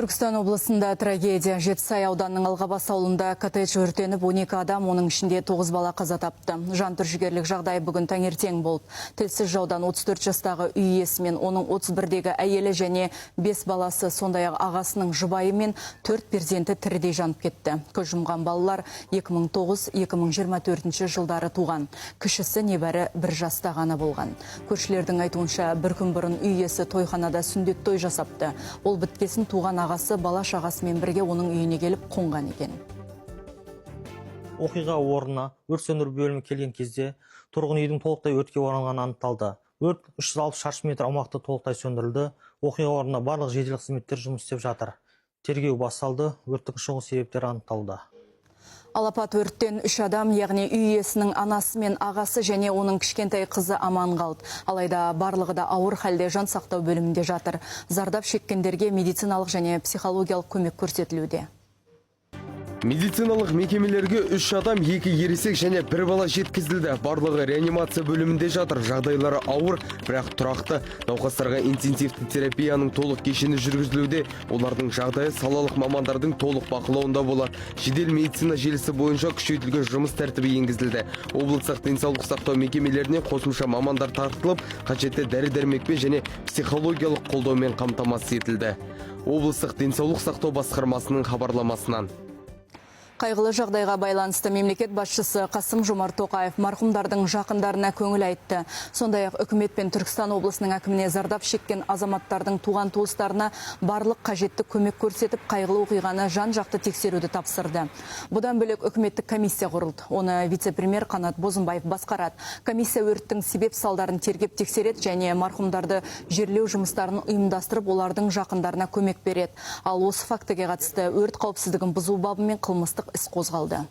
Түркістан облысында трагедия. Жетісай ауданының Алғабас ауылында коттедж өртеніп, 12 адам, оның ішінде 9 бала қаза тапты. Жан түршігерлік жағдай бүгін таңертең болды. Тілсіз жаудан 34 жастағы үй иесі мен оның 31-дегі әйелі және 5 баласы, сондай-ақ ағасының жұбайы мен 4 перзенті тірідей жанып кетті. Көз жұмған балалар 2009-2024 жылдары туған. Кішісі небәрі 1 жаста ғана болған. Көршілердің айтуынша, бір күн бұрын үй иесі тойханада сүндет той жасапты. Ол біткесін туған ағасы бала шағасымен бірге оның үйіне келіп қонған екен. Оқиға орнына өрт сөндіру бөлімі келген кезде тұрғын үйдің толықтай өртке оранғаны анықталды. Өрт 360 шаршы метр аумақты толықтай сөндірілді. Оқиға орнында барлық жедел қызметтер жұмыс істеп жатыр. Тергеу басталды, өрттің шығу себептері анықталуда. Алапат өрттен үш адам, яғни үй иесінің анасы мен ағасы және оның кішкентай қызы аман қалды. Алайда барлығы да ауыр халде жан сақтау бөлімінде жатыр. Зардап шеккендерге медициналық және психологиялық көмек көрсетілуде. Медициналық мекемелерге үш адам, екі ересек және бір бала жеткізілді. Барлығы реанимация бөлімінде жатыр. Жағдайлары ауыр, бірақ тұрақты. Науқастарға интенсивті терапияның толық кешені жүргізілуде. Олардың жағдайы салалық мамандардың толық бақылауында болады. Жедел медицина желісі бойынша күшейтілген жұмыс тәртібі енгізілді. Облыстық денсаулық сақтау мекемелеріне қосымша мамандар тартылып, қажетті дәрі-дәрмекпен және психологиялық қолдаумен қамтамасыз етілді. Облыстық денсаулық сақтау басқармасының хабарламасынан. Қайғылы жағдайға байланысты мемлекет басшысы Қасым Жомарт Тоқаев марқұмдардың жақындарына көңіл айтты. Сондай-ақ үкімет пен Түркістан облысының әкіміне зардап шеккен азаматтардың туған туыстарына барлық қажетті көмек көрсетіп, қайғылы оқиғаны жан-жақты тексеруді тапсырды. Бұдан бөлек, үкіметтік комиссия құрылды. Оны вице-премьер Қанат Бозымбаев басқарады. Комиссия өрттің себеп салдарын тергеп тексереді және марқұмдарды жерлеу жұмыстарын ұйымдастырып, олардың жақындарына көмек береді. Ал осы фактіге қатысты өрт қауіпсіздігін бұзу бабымен қылмыстық іс қозғалды.